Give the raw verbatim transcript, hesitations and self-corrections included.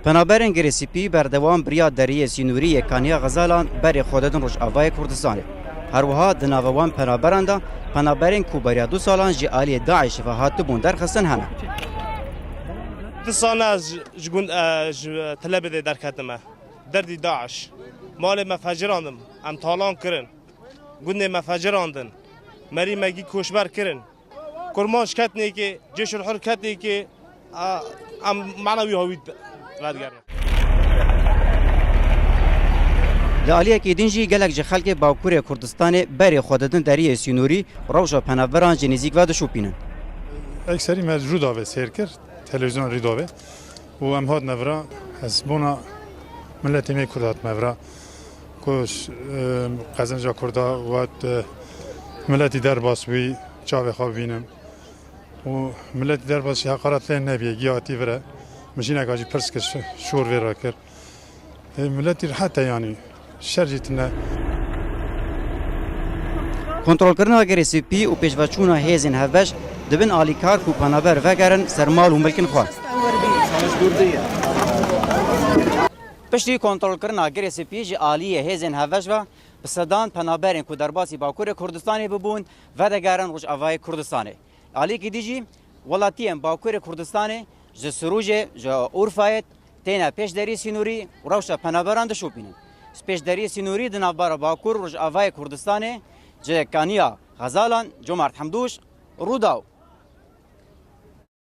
Penaberên Girê Spî berdewam bi riya deriyê sînorî yê Kaniya Xezalan berê xwe didin Rojavayê Kurdistanê. Her wiha di nava wan penaberan de penaberên ku beriya du salan ji aliyê DAIŞ ve hatibûn derxistin hene. Di sala ez ji, ji gund, e, ji Tilebêdê derketime. Derdî DAIŞ. Malê me fecirandin. Em talan kirin. Gundê me fecirandin. Merî me gî koçber kirin. Kurmanc ketnêkê, Cêşul Hur ketnêkê, a, em mana wî hawî vedigerine. Li aliyekî din jî gelek ji xelkê Bakurê Kurdistanê berê xwe didin deriyê sînorî, rewşa penaberan ji nêzîk ve dişopînin. Ekserî me Rûdawê sêr kir, televîzyon Rûdawê. Û em hatine vira, ez bona miletê me Kurd hatime vira. Ku, e, qezenca Kurda wat, e, miletî derbas bûyî, çavê xwe bibînim. Û miletî derbas jî heqaret lê nebîye, giya hatî vire. Min jî neka jî pirs kir, şor vê re kir. E, miletî rehet e yanî. Şer jî tune. Kontrolkirina Girê Spî û pêşveçûna hêzên hevbeş dibin alîkar ku penaber vegerin ser mal û milkên xwe. Piştî kontrolkirina Girê Spî ji aliyê hêzên hevbeş ve bi sedan penaberên ku derbasî Bakurê Kurdistanê bibûn, vedegerin Rojavayê Kurdistanê. Alîkî dî jî welatiyên Bakurê Kurdistanê ji Sirûcê, ji Urfayê têne pêşderî sînorî û rewşa penaberan dişopînin. Ji pêşderî sînorî di navbera Bakur û Rojavayê Kurdistanê ji Kaniya Xezalan, Comart Hemdûş, Rûdaw